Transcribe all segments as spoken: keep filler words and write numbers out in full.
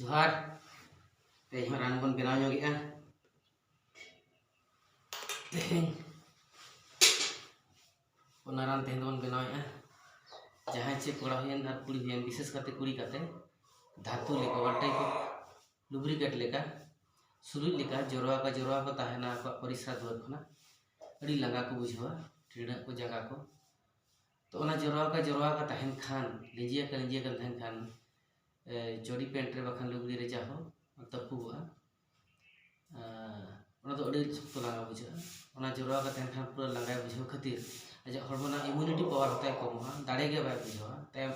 ᱡᱚᱦᱟᱨ᱾ ᱛᱮᱦᱮᱧ ᱦᱚᱸ ᱨᱟᱱ ᱵᱚᱱ ᱵᱮᱱᱟᱣ ᱧᱚᱜᱮᱜᱼᱟ᱾ ᱛᱮᱦᱮᱧ ᱚᱱᱟ ᱨᱟᱱ ᱛᱮᱦᱮᱧ ᱫᱚᱵᱚᱱ ᱵᱮᱱᱟᱣᱮᱜᱼᱟ᱾ ᱡᱟᱦᱟᱸᱭ ᱪᱮ ᱠᱚᱲᱟ ᱦᱩᱭᱮᱱ ᱟᱨ ᱠᱩᱲᱤ ᱦᱩᱭᱮᱱ, ᱵᱤᱥᱮᱥ ᱠᱟᱛᱮ ᱠᱩᱲᱤ ᱠᱟᱛᱮ, ᱫᱷᱟᱛᱩ ᱞᱮᱠᱟ, one type of lubricant ᱞᱮᱠᱟ, ᱥᱩᱞᱩᱡ ᱞᱮᱠᱟ ᱡᱚᱨᱣᱟ ᱠᱟ ᱡᱚᱨᱣᱟ ᱠᱚ ᱛᱟᱦᱮᱱᱟ ᱟᱠᱚᱣᱟᱜ ᱯᱚᱨᱤᱥᱨᱟ ᱫᱩᱣᱟᱹᱨ ᱠᱷᱚᱱᱟᱜ᱾ ᱟᱹᱰᱤ ᱞᱟᱸᱜᱟ ᱠᱚ ᱵᱩᱡᱷᱟᱹᱣᱟ, ᱴᱤᱰᱟᱹᱜ ᱠᱚ, ᱡᱟᱸᱜᱟ ᱠᱚ᱾ ᱛᱚ ᱚᱱᱟ ᱡᱚᱨᱣᱟ ᱠᱟ ᱡᱚᱨᱣᱟ ᱠᱟ ᱛᱟᱦᱮᱱ ᱠᱷᱟᱱ, ᱞᱤᱸᱡᱤ ᱟᱠᱟᱱ ᱞᱤᱸᱡᱤ ᱟᱠᱟᱱ ᱛᱟᱦᱮᱱ ᱠᱷᱟᱱ, ᱮ, ᱪᱚᱰᱤ ᱯᱮᱱᱴ ᱨᱮ ᱵᱟᱠᱷᱟᱱ ᱞᱩᱜᱽᱲᱤ ᱨᱮ ᱡᱟᱦᱚ ᱛᱟᱹᱯᱩᱜᱚᱜᱼᱟ᱾ ᱟᱨ ᱚᱱᱟ ᱫᱚ ᱟᱹᱰᱤ ᱥᱚᱠᱛᱚ ᱞᱟᱸᱜᱟ ᱵᱩᱡᱷᱟᱹᱜᱼᱟ᱾ ᱚᱱᱟ ᱡᱚᱨᱣᱟ ᱠᱟ ᱛᱟᱦᱮᱱ ᱠᱷᱟᱱ ᱯᱩᱨᱟᱹ ᱞᱟᱸᱜᱟᱭ ᱵᱩᱡᱷᱟᱹᱣ ᱠᱷᱟᱹᱛᱤᱨ ᱟᱡᱟᱜ ᱦᱚᱲᱢᱚ ᱨᱮᱱᱟᱜ immunity power ᱦᱚᱸᱛᱟᱭ ᱠᱚᱢᱚᱜᱼᱟ, ᱫᱟᱲᱮ ᱜᱮ ᱵᱟᱭ ᱵᱩᱡᱷᱟᱹᱣᱟ᱾ ᱛᱟᱭᱚᱢ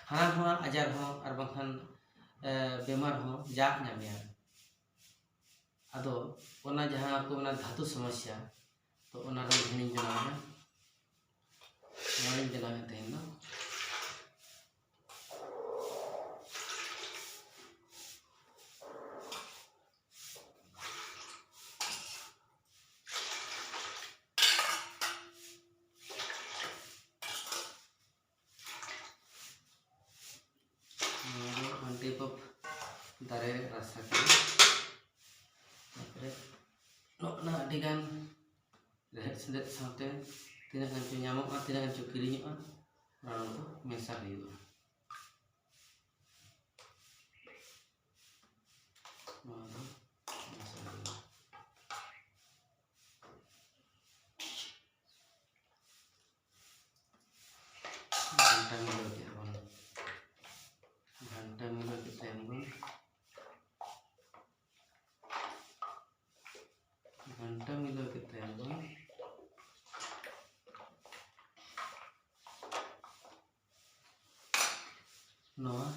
ᱦᱟᱱᱟ ᱱᱚᱣᱟ ᱟᱡᱟᱨ ᱦᱚᱸ ᱟᱨ ᱵᱟᱝᱠᱷᱟᱱ, ᱮ, ᱵᱮᱢᱟᱨ ᱦᱚᱸ ᱡᱟᱜ ᱧᱟᱢᱮᱭᱟ᱾ ᱟᱫᱚ ᱚᱱᱟ ᱡᱟᱦᱟᱸ ᱠᱚ ᱢᱮᱱᱟ ᱫᱷᱟᱛᱩ ᱥᱚᱢᱚᱥᱥᱟ, ᱛᱚ ᱚᱱᱟ ᱨᱮ ᱛᱮᱦᱮᱧᱤᱧ ᱵᱮᱱᱟᱣᱟ, ᱱᱚᱣᱟᱧ ᱵᱮᱱᱟᱣᱮᱫ ᱛᱟᱦᱮᱸ ᱫᱚ᱾ ᱱᱚᱣᱟ ᱫᱚ one type of ᱫᱟᱨᱮ ᱨᱟᱥᱟ ᱠᱟᱱᱟ᱾ ᱛᱟᱨᱯᱚᱨᱮ ᱱᱚᱜᱼᱱᱟ ᱟᱹᱰᱤᱜᱟᱱ ᱨᱮᱦᱮᱫ ᱥᱮᱸᱫᱮᱫ ᱥᱟᱶᱛᱮ ᱛᱤᱱᱟᱹᱜ ᱜᱟᱱ ᱪᱚ ᱧᱟᱢᱚᱜᱼᱟ, ᱛᱤᱱᱟᱹᱜ ᱜᱟᱱ ᱪᱚ ᱠᱤᱨᱤᱧᱚᱜᱼᱟ, ᱚᱱᱟ ᱫᱚ ᱢᱮᱥᱟ ᱦᱩᱭᱩᱜᱼᱟ᱾ ᱱᱚᱣᱟ ᱫᱚ ᱢᱮᱥᱟ ᱦᱩᱭᱩᱜᱼᱟ᱾ ᱜᱷᱟᱱᱴᱟ ᱢᱤᱞᱟᱹᱣ ᱠᱮᱫᱟ ᱵᱚᱱ᱾ ᱜᱷᱟᱱᱴᱟ ᱢᱤᱞᱟᱹᱣ ᱠᱮᱫ ᱛᱟᱭᱚᱢ ᱵᱚᱱ, ᱜᱷᱟᱱᱴᱟ ᱢᱤᱞᱟᱹᱣ ᱠᱮᱫ ᱛᱟᱭᱚᱢ ᱵᱚᱱ ᱱᱚᱣᱟ,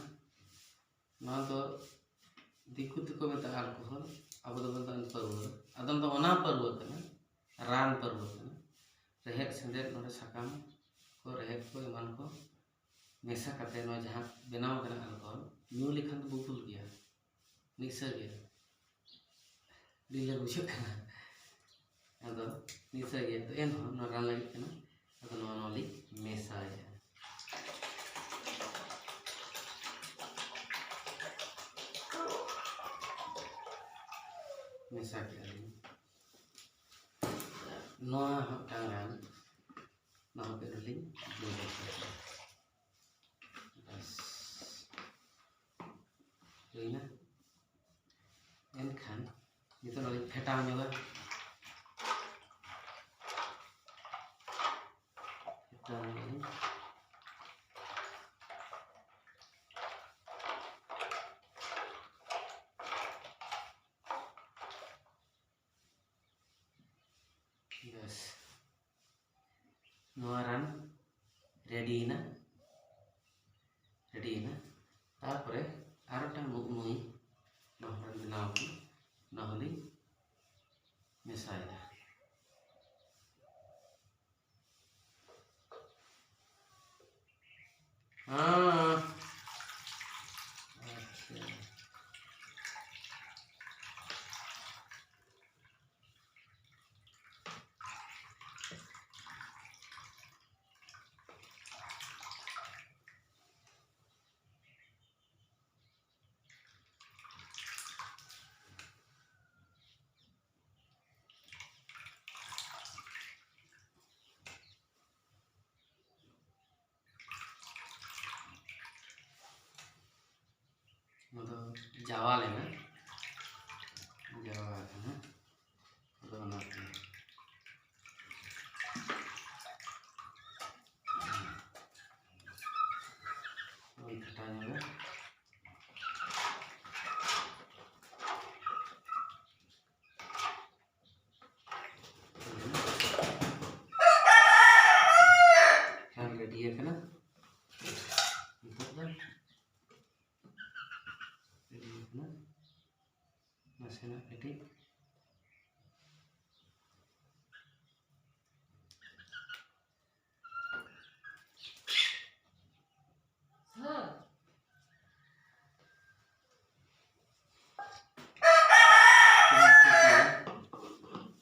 ᱱᱚᱣᱟ ᱫᱚ ᱫᱤᱠᱩ ᱛᱮᱠᱚ ᱢᱮᱛᱟᱜᱼᱟ alcohol, ᱟᱵᱚ ᱫᱚᱵᱚᱱ ᱢᱮᱛᱟᱜᱼᱟ ᱯᱟᱹᱨᱣᱟᱹ᱾ ᱟᱫᱚ ᱱᱚᱣᱟ ᱫᱚ ᱚᱱᱟ ᱯᱟᱹᱨᱣᱟᱹ ᱠᱟᱱᱟ, ᱨᱟᱱ ᱯᱟᱹᱨᱣᱟᱹ ᱠᱟᱱᱟ᱾ ᱨᱮᱦᱮᱫ ᱥᱮᱸᱫᱮᱫ, ᱱᱚᱰᱮ ᱥᱟᱠᱟᱢ ᱠᱚ, ᱨᱮᱦᱮᱫ ᱠᱚ, ᱮᱢᱟᱱ ᱠᱚ ᱢᱮᱥᱟ ᱠᱟᱛᱮ ᱱᱚᱣᱟ ᱡᱟᱦᱟᱸ ᱵᱮᱱᱟᱣ ᱠᱟᱱᱟ alcohol, ᱧᱩ ᱞᱮᱠᱷᱟᱱ ᱫᱚ ᱵᱩᱵᱩᱞ ᱜᱮᱭᱟ, ᱱᱤᱥᱟᱹ ᱜᱮᱭᱟ, ᱟᱹᱰᱤ ᱞᱮ ᱵᱩᱡᱷᱟᱹᱜ ᱠᱟᱱᱟ᱾ ᱟᱫᱚ ᱱᱤᱥᱟᱹ ᱜᱮᱭᱟ, ᱛᱚ ᱮᱱᱦᱚᱸ ᱱᱚᱣᱟ ᱨᱟᱱ ᱞᱟᱹᱜᱤᱫ ᱠᱟᱱᱟ᱾ ᱟᱫᱚ ᱱᱚᱣᱟ, ᱱᱚᱣᱟ ᱞᱤᱧ ᱢᱮᱥᱟᱭᱟ᱾ ᱢᱮᱥᱟ ᱠᱮᱫᱟ ᱞᱤᱧ᱾ ᱱᱚᱣᱟ ᱦᱚᱸ ᱢᱤᱫᱴᱟᱝ ᱨᱟᱱ, ᱱᱚᱣᱟ ᱦᱚᱸ ᱠᱟᱹᱡ ᱞᱤᱧ ᱵᱟᱥ, ᱦᱩᱭᱱᱟ᱾ ᱮᱱᱠᱷᱟᱱ ᱱᱤᱛᱚᱜ ᱱᱚᱣᱟ ᱞᱤᱧ ᱯᱷᱮᱴᱟᱣ ᱧᱚᱜᱟ᱾ ᱯᱷᱮᱴᱟᱣ ᱧᱚᱜᱟ ᱞᱤᱧ᱾ ᱵᱮᱥ, ᱱᱚᱣᱟ ᱨᱟᱱ ᱨᱮᱰᱤᱭᱮᱱᱟ, ᱨᱮᱰᱤᱭᱮᱱᱟ᱾ ᱛᱟᱨᱯᱚᱨᱮ ᱟᱨ ᱢᱤᱫᱴᱟᱝ ᱱᱩ-, ᱱᱩᱭ ᱱᱚᱣᱟ ᱨᱟᱱ ᱵᱮᱱᱟᱣ ᱟᱠᱟᱱᱟ, ᱱᱚᱣᱟ ᱦᱚᱸᱞᱤᱧ ᱢᱮᱥᱟᱭᱮᱫᱟ᱾ ᱦᱮᱸ᱾ ᱟᱪᱪᱷᱟ᱾ ᱚᱱᱟ ᱫᱚ ᱡᱟᱣᱟ ᱞᱮᱱᱟ, ᱡᱟᱣᱟ ᱟᱠᱟᱱᱟ᱾ ᱟᱫᱚ ᱚᱱᱟ ᱠᱚ ᱵᱚᱱ ᱠᱷᱟᱴᱟᱣ ᱧᱚᱜᱟ᱾ ᱠᱷᱟᱱ ᱨᱮᱰᱤ ᱟᱠᱟᱱᱟ᱾ ᱱᱤᱛᱚᱜ ᱫᱚ ᱨᱮᱰᱤ ᱟᱠᱟᱱᱟ᱾ ᱱᱟᱥᱮᱱᱟᱜ ᱠᱟᱹᱴᱤᱡ᱾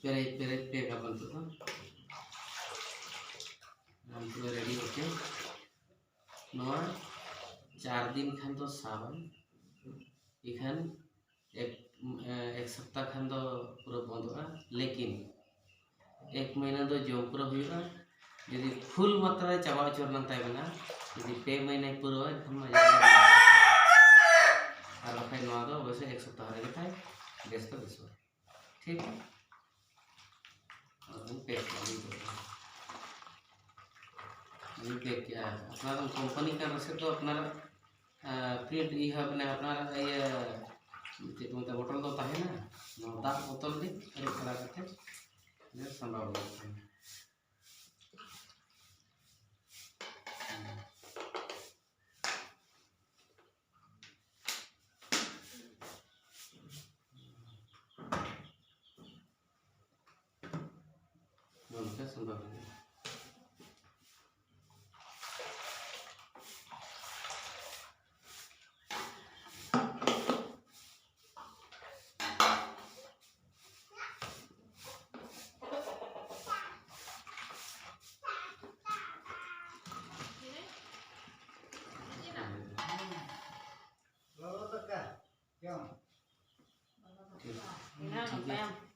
ᱯᱮᱨᱮᱡ, ᱯᱮᱨᱮᱡ ᱯᱮ ᱜᱟᱵᱚᱱ ᱱᱤᱛᱚᱜ ᱫᱚ᱾ ᱟᱢ ᱯᱩᱨᱟᱹ ᱨᱮᱰᱤ, ᱳᱠᱮ᱾ ᱱᱚᱣᱟ ᱪᱟᱨ ᱫᱤᱱ ᱠᱷᱟᱱ ᱫᱚ ᱥᱟᱵᱟᱢ, ᱤᱠᱷᱟᱹᱱ ᱮᱠ, ᱮ, ᱮᱠ ᱥᱚᱯᱛᱟ ᱠᱷᱟᱱ ᱫᱚ ᱯᱩᱨᱟᱹ ᱵᱚᱱᱫᱚᱜᱼᱟ, ᱞᱮᱠᱤᱱ ᱮᱠ ᱢᱟᱹᱦᱱᱟᱹ ᱫᱚ ᱡᱚᱢ ᱯᱩᱨᱟᱹ ᱦᱩᱭᱩᱜᱼᱟ᱾ ᱡᱩᱫᱤ ᱯᱷᱩᱞ ᱢᱟᱛᱨᱟ ᱨᱮ ᱪᱟᱵᱟ ᱩᱪᱟᱹᱨ ᱞᱮᱱ ᱛᱟᱭ ᱢᱮᱱᱟ, ᱡᱩᱫᱤ ᱯᱮ ᱢᱟᱹᱦᱱᱟᱹᱭ ᱯᱩᱨᱟᱹᱣᱟ, ᱮᱱᱠᱷᱟᱱ ᱢᱟ ᱡᱟᱦᱟᱸ ᱜᱮ ᱵᱟᱝ᱾ ᱟᱨ ᱵᱟᱠᱷᱟᱡ ᱱᱚᱣᱟ ᱫᱚ ᱚᱵᱚᱥᱥᱳᱭ ᱮᱠ ᱥᱚᱯᱛᱟᱦᱚ ᱨᱮᱜᱮ ᱛᱟᱭ ᱵᱮᱥ ᱫᱚ ᱵᱮᱥᱚᱜᱼᱟ᱾ ᱴᱷᱤᱠ? ᱟᱫᱚᱧ ᱯᱮᱠ ᱠᱮᱜᱼᱟ, ᱟᱫᱚᱧ ᱯᱮᱠ ᱠᱮᱜᱼᱟ᱾ ᱟᱯᱱᱟᱨ ᱠᱳᱢᱯᱟᱱᱤ ᱠᱟᱱ ᱨᱮᱥᱮ ᱫᱚ ᱟᱯᱱᱟᱨᱟᱜ, ᱟ, ᱯᱨᱤᱱᱴ ᱤᱭᱟᱹ ᱢᱟᱱᱮ ᱟᱯᱱᱟᱨᱟᱜ ᱤᱭᱟᱹ ᱪᱮᱫ ᱠᱚ ᱢᱮᱛᱟᱜᱼᱟ, ᱵᱚᱴᱚᱞ ᱫᱚ ᱛᱟᱦᱮᱱᱟ᱾ ᱱᱚᱣᱟ ᱫᱟᱜ ᱵᱚᱛᱚᱞ ᱜᱮ ᱟᱹᱨᱩᱵ ᱵᱟᱲᱟ ᱠᱟᱛᱮ ᱞᱮ ᱥᱟᱢᱵᱟᱣ ᱜᱚᱫ ᱠᱟᱜᱼᱟ᱾ ᱱᱚᱝᱠᱟ ᱥᱟᱢᱵᱟᱣ ᱦᱩᱭᱩᱜᱼᱟ᱾ ᱞᱚᱞᱚ ᱫᱟᱠᱟ ᱡᱚᱢ᱾ ᱴᱷᱤᱠ᱾ ᱮᱱᱟᱝ ᱴᱷᱤᱠ ᱜᱮᱭᱟ᱾ ᱛᱟᱭᱚᱢ᱾